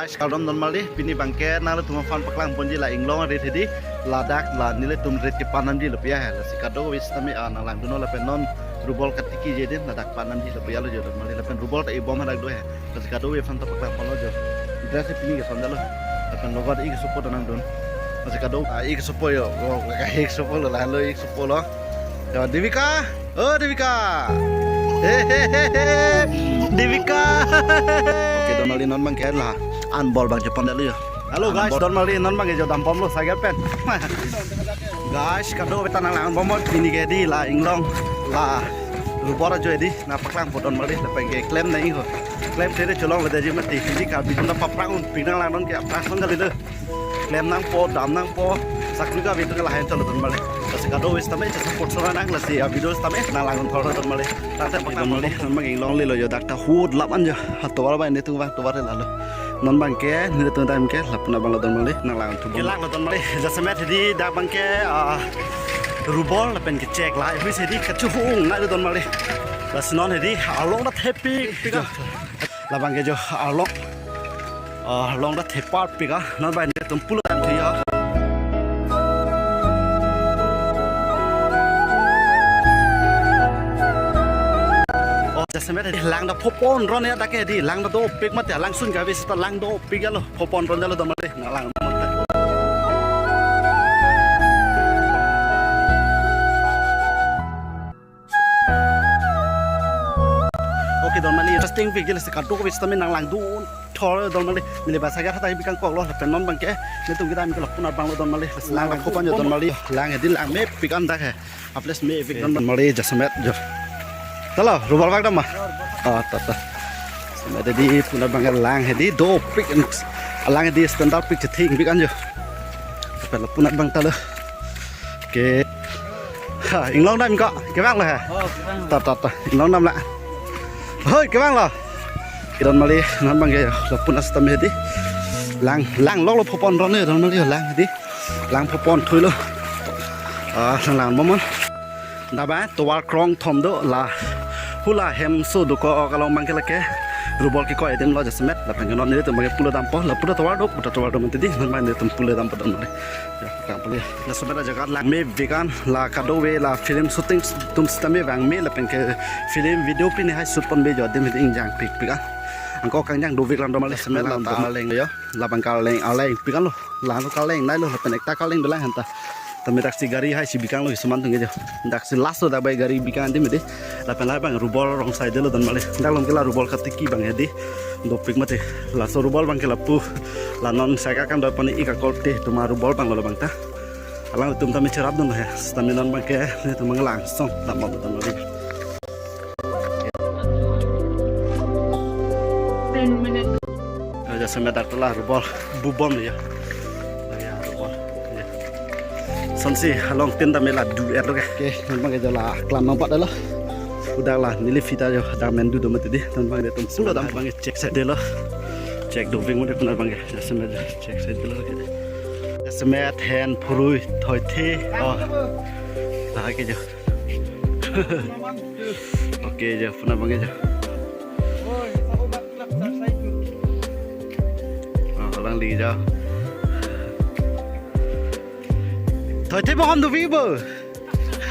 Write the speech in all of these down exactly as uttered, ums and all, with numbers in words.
Guys, kardom donmali, pini abangke nanglitum aphan paklang ponji la inglong arit hedi, ladak la nelitum rit kepan damji lo pu ya he, lasi kadokave sitame, ah, nang langdunnon lapen non rubol katiki je din ladak pan damji lo pu ya lo jo donmali, lapen rubol ta ibom hadak do he, lasi kadokave aphan ta paklang ponlo jo. Dress pini ke sandal lo, lapen logot ik sopo ta nangdun, lasi kadok, ah, ik sopo yo, oh, ik sopo lo, lahenlo ik sopo lo. Jo, Devika, oh Devika. Hehehe. Devika. Oke, donmali non abangke la an bol abang chepon dalo yo. Halo guys, donmali non abangke jo dambomlo cycle pen. Guys, kadokave ta nang langbomnon pini ke di la inglong la rubol ajoine di nang paklang po donmali lapen ke klem nangji ho. Klemthekthe cholongledetji mati, hidi Karbi atum ta paphrang unpik nang langnon ke aphrang song kali lo. Klem nangpo, dam nangpo, sakri kave atum ke lahen cholo donmali. Lasi kadokave sitame support sora nang, lasi a video sitame nang langdun thor donmali. Tangte paklang donmali, non abang inglong lelo jo, dak ta hut lap an jo. Ha tovar abang netum vang tovar lalo. Non abangke netum time ke lapu-an abang lo donmali, nang langdun thu. Kelak lo donmali, jasemet hedi dak abangke, ah, rubol lapen kechek la, hui hedi kachuhung na lo donmali. Lasi non hedi arlong ta thepik pik a. Labangke jo arlong. Ah, arlong ta thepar pik a, non abang netum pulo dam thu ya. Oh, jasemet hedi lang ta phopon ron ya dak ke di, lang ta dopik mati, langsun kave seta lang dopik ya lo, phopon ron ya lo donmali, nang lang. Oke donmali, interesting pik je, lasi kadokave sitame nang langdun thor donmali. Neli ba sagar hatai bikang koklo, lapen non abangke netum kedam ke lapu-an abang lo donmali. Lasi lang ta phopon jo donmali. Lang hedi lang mepik an dak he. Aples mepik donmali jasemet jo. Talo, rubol bak dam ma? Ah, ta ta. Jasemet hedi lapu-an abangke lang hedi dopik. Lang hedi standard pik chetheng pik an jo. Lapen lapu-an abang talo. Oke. Ha, inglong dam ko, kevang lo he. Oh, kevang. Ta ta ta, inglong dam la. Hoi, kevang lo. Donmali, non abangke lapu-an sitame hedi. Lang, lang lok lo phopon ron ya donmali, lang hedi. Lang phopon thuilo. Ah, nang langbomnon. Dak abang tovar krongthom do la. Hula hemso dokok along abangke lake rubol kekoi adim lo jasemet, lapen ke non netum abangke pulo dampo, lapu ta tovar do, pu ta tovar do mati di, non abang netum pulo dampo donmali. Ya, kang puli. Laso abang jaga lang mepik an, la kadokave la film shooting atum sitame vang me lapen ke film video pini hai shoot ponpe jo adim hedi ingjang pikpik an. Angko kangjang dovek lang donmali, jasemet lang ta arleng ya. Labang arleng, arleng pik an lo. Lang lo arleng nai lo, lapen ekta arleng dolang hanta. Tame daksi gari hai si bikang lo kisuman atum ke jo. Daksi last lo dak abang gari bikang adim hedi. Lapen labang rubol rong saidelo donmali. Dak along ke la rubol katiki abang hedi. Dopik mati. Laso rubol abangke lapu. La non saika kan doi pani ik akorte atum arubol abang lo labang ta. Alangtum tame cherapdun he. Sitame non abangke netum abang langsong dam ma donmali. Ten minutes. Oh, jasemet dak ta la rubol bubom ya. Oh, ya, rubol. Ya. Sonsi along tin dam la du er lo ke. Oke, non abangke jo la klam nang pat lo. Udak la neli fita jo dak men du do mati di. Non abang netum pulo dam abangke chek saidelo. Chek dovek mati pu-an abangke. Jasemet jo chek saidelo ke. Jasemet hen phurui thoithe. Oh. La ke jo. Oke jo, pu-an abangke jo. Oh, alangli jo. Thoithe mohon dovi bo.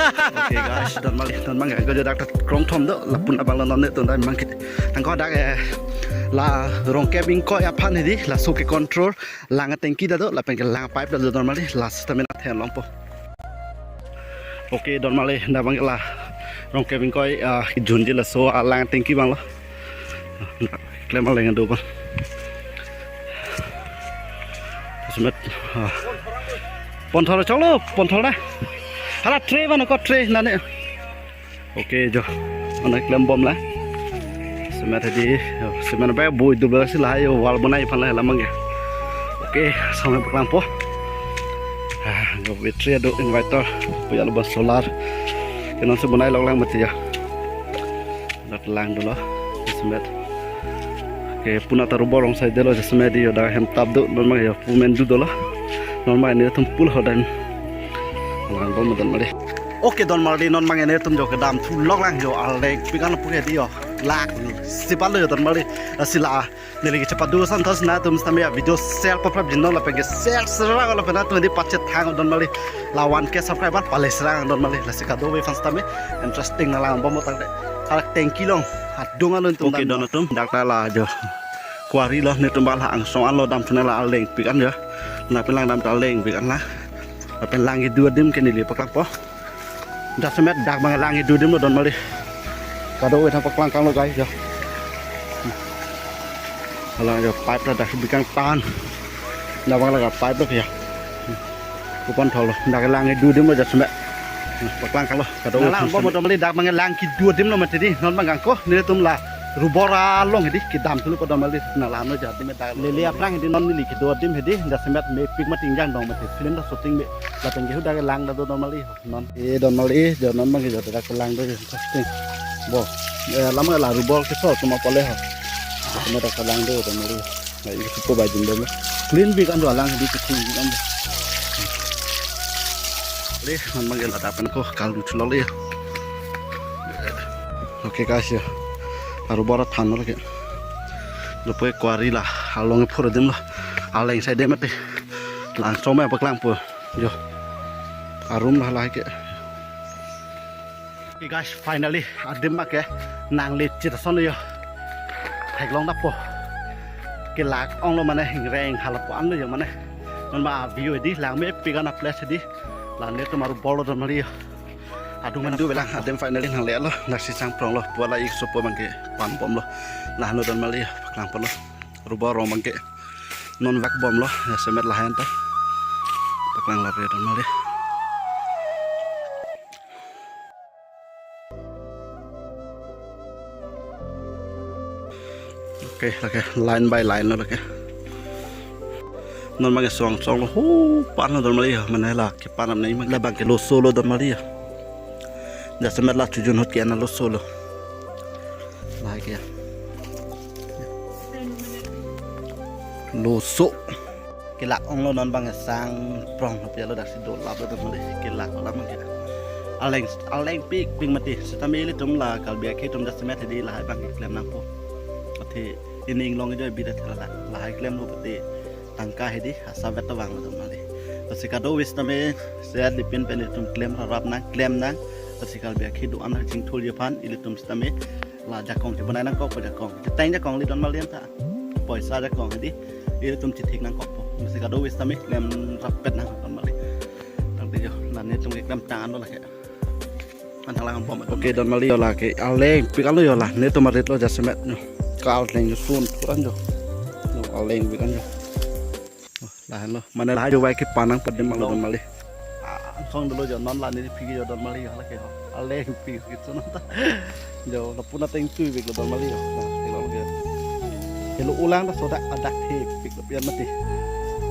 Oke guys, donmali, non abangke jo dak ta krongthom do, lapu-an abang lo non netum dam abangke. Angko dak, eh, la Rongkep ingkoi aphan hedi, laso ke control, lang atengki ta do, lapen ke lang pipe ta do donmali, la sitame nang thenlongpo. Oke, donmali, dak abangke la Rongkep ingkoi, ah, junji laso alang tengki abang lo. Klem aleng do abang. Jasemet, ah. Ponthor cholo, ponthor na. Hala tray abang ko tray nane. Oke, jo. Mana klembom la. Jasemet hedi, jo, jasemet abang bui dubla si lahai, jo, wall bonai aphan lahai labang ke. Oke, sampai pulang po. Ah, jo battery do inverter. Puya lo ba solar. Ke non si bonai lok lang mati jo. Dak lang dolo. Jasemet. Oke, pu-an ta rubol rong saidelo jasemet hedi jo dak hem tap do. Non abang jo pu men du dolo. Non abang netum pulo dam. Langbom donmali. Oke, donmali non abang netum jo kedam thu lok lang jo arleng pik an pu ke hedi jo. Lak, sipalo yo don mali. Lasi la neli kechepadu ason thos nangtum sitame a video share paprap jin non lapen ke share serang lapen nangtum di pachethang don mali. La one K subscriber pale serang don mali. Lasi kadokave aphan sitame interesting nanglangbom tangte. Halak tangki along adung alun tum. Okay, dam don atum, dak ta la jo quarry lo, netum bang la angsong anlo damthu nang, la alengpik an jo. Lapen lang dam ta alengpik an la. Lapen lang kedo adim ke neli paklangpo. Jasemet dak bang lang kedo adim lo don mali. Kadokave aphan paklangkanglo guys jo. Hala jo pipe ta dak bikang tan. Dak bang la pipe lo ya. Kupon tholo. Dak lang kedo adim lo jasemet. Paklangkanglo. Kadokave nanglangbom don mali, dak bang lang kedo adim lo mati di. Non bang ko nelitum la rubor along hedi kedam thulo don mali, nanglanlo jati me dak. Lele aphrang hedi non neli kedo adim hedi, jasemet mepik mati ingjang dong mati. Film ta shooting me. Lapen ke hu dak lang ta do don mali. Non. Eh, don mali, eh, jo non bang ke jo dak lang do interesting. Bo. Eh, lama la rubor keso cuma pole ho. Cuma dak lang do don mali. Nah, ini cukup baik jin dong. Clean pik an do lang di clean pik an do. Le, non bang ke la dak pen ko kalu chulo le. Okay guys ya. Arubor thanlo ke. Lapu quarry la along phur adim lo. Aleng side mati. Langsong me paklangpo. Jo. Arum la la ke. Okay guys, finally adim ma ke nangli chit ason yo. Theklong dapo. Kelak onglo mane hingreng halapu an lo yo mane. Non ma view di lang mepik an a place di. La netum arubor lo don mali yo. Adung mandu belang adim finally nanglelo. Naksi changprong lo. Pu la ik sopo bang ke panbom lo. La hanu don mali yo. Paklangpon lo. Rubor rong bang ke. Non vekbom lo, jasemet lahen ta. Paklang lape don mali. Okay, lake line by line lo lake. Non bang ke song song lo, hu, pan lo don mali, mane la kepan apni, la bang ke lo solo don mali. Jasemet la chojun ahut ke ana lo solo. Lahai ke. Loso. Kelak onglo non bang changprong lo pi alo daksi dolap lo don mali kelak olam ke. Aleng, alengpik pik mati. Sitame ilitum la Karbi akhei atum jasemet hedi lahai bang keklem nangpo. Athe ining long jo bida thela la. Lahai klemlo pute tangka hedi asa vet ta vanglo don mali. Lasi kadokave sitame sehat lipin pen ilitum klem rap nang klem nang. Lasi Karbi akhei do-an chingthurji aphan ilitum sitame la jakong chebonai nangkokpo jakong. Cheteng jakong li don mali anta. Poisa jakong hedi. Ilitum chethek nangkokpo. Lasi kadokave sitame klem rapet nang don mali. Tangte jo la netum keklem tang an lo lake. An thalang bom. Okay don mali yo lake. Alengpik an lo yo la. Netum arit lo jasemet no. Ka aleng jo sun thuran jo. No alengpik an jo. Oh, lahen lo. Mane lahai jo vai kepan nangpo adim ma lo don mali. Ah, angsong dolo jo non la neli phiki jo don mali yo lake ho. Alengpik kit so non ta. Jo lapu na teng tui vek lo don mali yo. Nah, helo ke. Helo ulang ta sodak adak thepik lo pi an mati.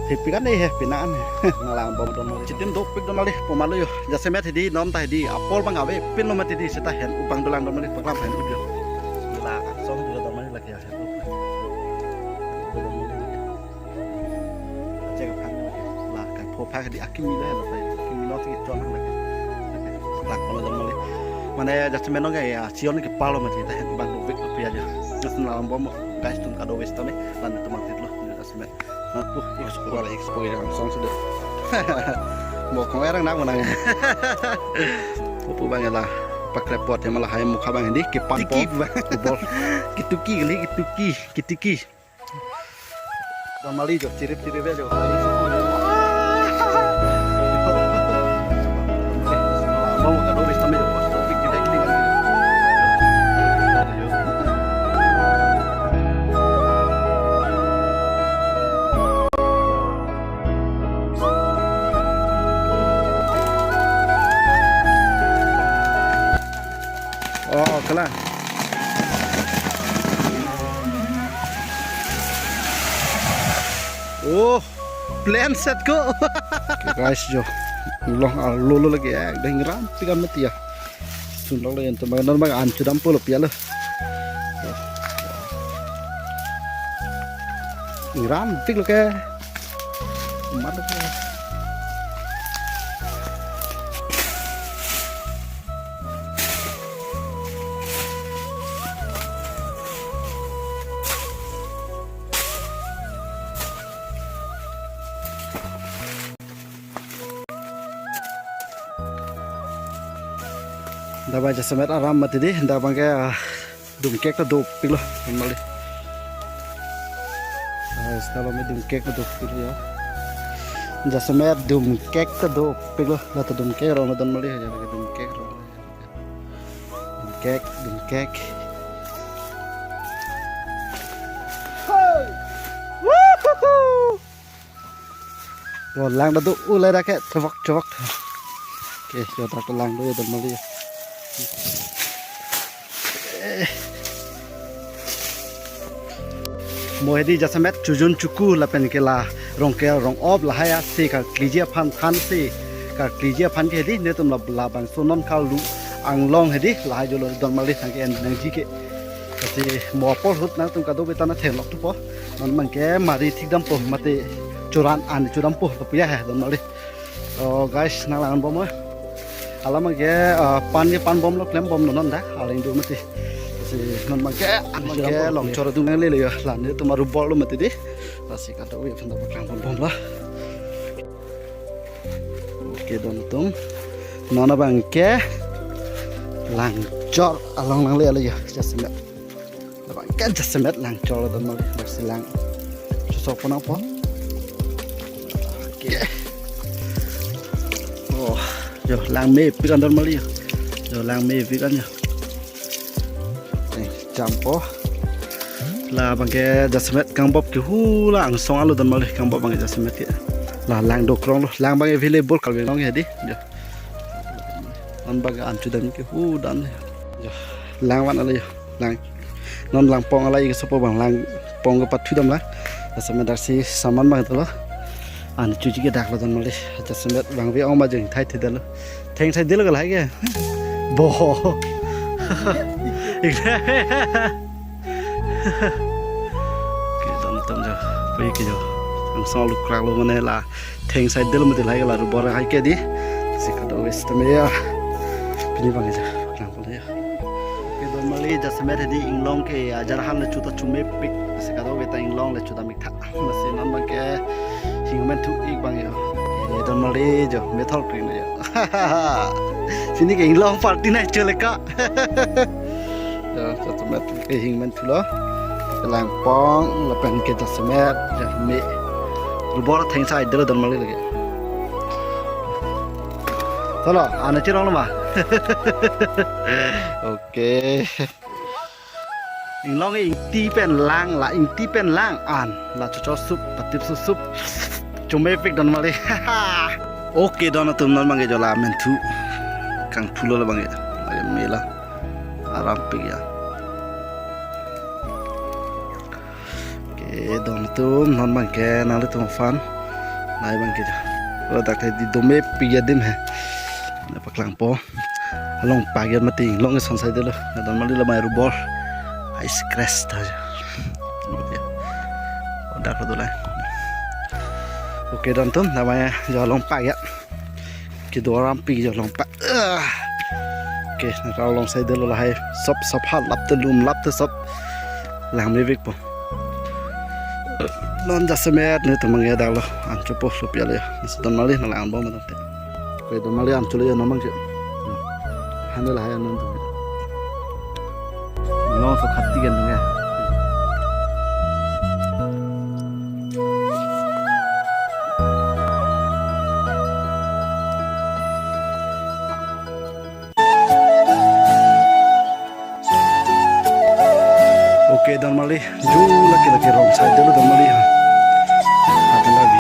Thepik an he pina an he. Nanglangbom don mali. Chitim dopik don mali. Poma lo yo. Jasemet hedi non ta hedi. Apor bang avepin lo mati di seta hen u bang dolang don mali paklam hen u jo. La angsong dolo don mali lake ya. Acek aphan la kai pho phak di akimi la la sai akimi no si chon la. Lak polo don mali. Mane jasemet no ya chion ke palo mati ta hen bang dovik pi aja. Nasi nanglangbom guys tum kadokave sitame lan tum mati lo jasemet. Na pu expo la expo yang song sudah. Mo kong erang nang manang. Pupu bang la pakrepot ya malah hai mukha bang di kepan po. Tiki bang. Bol. Kituki kali kituki, kitiki. Don mali jo, chirip-chirip ya jo. Oh, kala. Oh, plan set ko. Okay, guys jo. Long alo lo lagi ya, ding ram tiga mati ya. Sundok lagi untuk makan normal an chudam pulo pia lo. Ram tik lo ke. Mat lo ke. Dabai jasemet aram mati di, dabang ke, ah, dumkek ta dopiklo, don mali. Ah, ista lo me dumkek ta dopiklo ya. Jasemet dumkek ta dopiklo, la ta dumkek rong don mali, ya, dumkek rong. Dumkek, dumkek. Wuhuhu! Yo, lang ta do, ulai raket, cevok, cevok. Oke, yo, ta lang do, ya, don mali. Eh. Mo hedi jasemet chojun choku lapen ke la rongkel rong-op lahai asi karkliji aphan thansi karkliji aphan ke hedi netum la labangso non karlu anglong hedi lahai jolo don mali thang ke en nangji ke. Kasi mo apor ahut nangtum kadokave ta na theklok thupo. Non abang ke mari thik dampo mate choran an chodampo lapu ya he don mali. Oh guys, nang lang-an bom. Alam ke, ah, pan ke pan bomlo, klem bomlo non dak. Aling do mati. Si non abang ke, an abang ke longchor adung nanglelo ya. La netum arubor lo mati di. Lasi kadokave aphan ta paklang pon bomlo. Oke, don atum. Non abang ke langchor along nanglelo ya. Jasemet. Labang ke jasemet langchor don mali, bersi lang. Chosok pon nangpo. Oke. Oh, yo lang mepik an don mali yo. Yo lang mepik an yo. Eh, jampo. Labang ke jasemet kangbop ke hula angsong alo don mali kangbop abang ke jasemet ke. La lang do kronglo, lang abang available Karbi Anglong ya di. Yo. Non abang an chodam ke hu dan. Yo, lang van alo yo. Lang. Non langpong alai ke sopo abang langpong ke pathu dam la. Jasemet dak si saman abang dolo. An choji ke daklo don mali. Jasemet abang ve ong ma jeng thai thedetlo. Theng thai delo ke lahai ke. Bo. Oke, don atum jo. Pui ke jo. Angsong lukrak lo mane la. Theng thai delo mati lahai ke la rubor hai ke di. Si kadokave sitame ya. Pini abang ja. Lang pon ya. Oke, don mali jasemet hedi inglong ke ajar han le chuta chomepik. Si kadokave ta inglong le chuta miktha. Masi non abang ke hing menthu-ik abang yo. Oke, don mali jo methol kring yo. Sini ke inglong party na chole ka. Ya, jasemet ke hing menthulo. Langpong lapen ke jasemet, ya, me. Rubor theng thai delo don mali lake. Tolo, an chironglo ma. Oke. Inglong ingti pen lang, la ingti pen lang an. La chocho sup, patip sup sup. Chomepik don mali. Oke, don atum non abang ke jo la menthu. Kangthulo labang ke. Lake mela. Arampik ya. Oke, don atum non abang ke nanglitum aphan. Lahai abang ke jo. Ladak hedi domepik adim he. Ne paklangpo. Along pagir mati, long ison sai delo. Don mali la mai rubor. Ice crash ta jo. Ya. Odak do lai. Oke, don atum, namanya jo long pagir. Kedo arampik jo long pa. Ah. Oke, nang rau long sai delo lahai. Sop sop hal lap te lum lap te sop. Lang mepikpo. Non jasemet netum abang ya daklo. An chopo lo pialo ya. Nasi don mali nang lang bom mati. Oke, don mali an chole ya non abang ke. Hane lahai non tu. Long so khati kan ya. Oke, don mali, jo lake lake rong sai delo don mali ha. Akan lagi